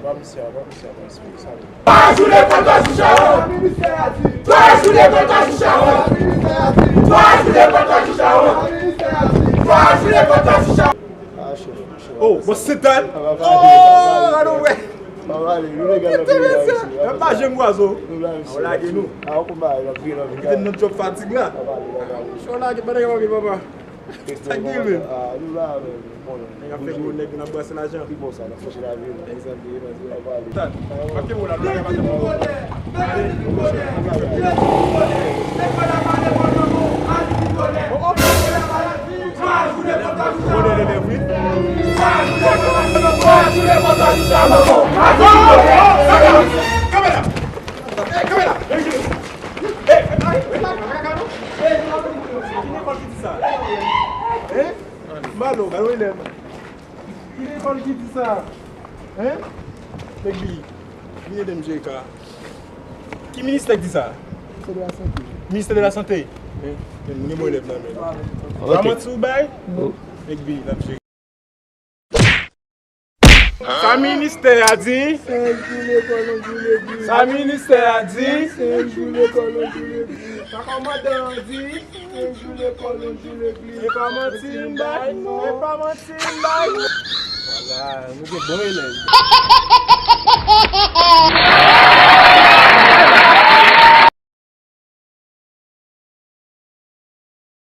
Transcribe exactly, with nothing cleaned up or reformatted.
Ba misye a, ba misye a, ba misye a, sa li. Twa jou lekòl Twa jou Chawon. Twa jou lekòl Twa jou Chawon. Twa jou lekòl Twa jou Chawon. Twa jou lekòl Twa jou Chawon. Ah, chef, chef. Oh, bon, se tan. Oh, anou wè. Mwen pa janm gwazo. Ou lage nou. Kite m nan djòb fatig la. Chou lage, pa lage, papa. Sa k gen, men? Nèg ap fè gwo nèg, n ap brase lajan. Pi bon sa, n ap chèche lavi nou. Egzakteman. Tan, pa kenbe w la, nou pa ka pase pou ou. Kanpe la! Kanpe la! Ki lekòl ki di sa? Hein? Malo, gade yon elèv. Ki lekòl ki di sa? Hein? Nèg bi, vin ede m jere ka. Ki ministè ki di sa? Ministè de la Sante. Ministè de la Sante? Hein? Men, nou gen bon elèv nan men nou. Pa manti ou bay? Nèg bi, n ap jere. Sa ministè a di? Senk jou lekòl, yon jou legliz. Sa ministè a di? Senk jou lekòl, yon jou legliz. Sa kòmandan an di? Senk jou lekòl, yon jou legliz. E pa manti m bay? E pa manti m bay? Vwala, nou gen bon elèv.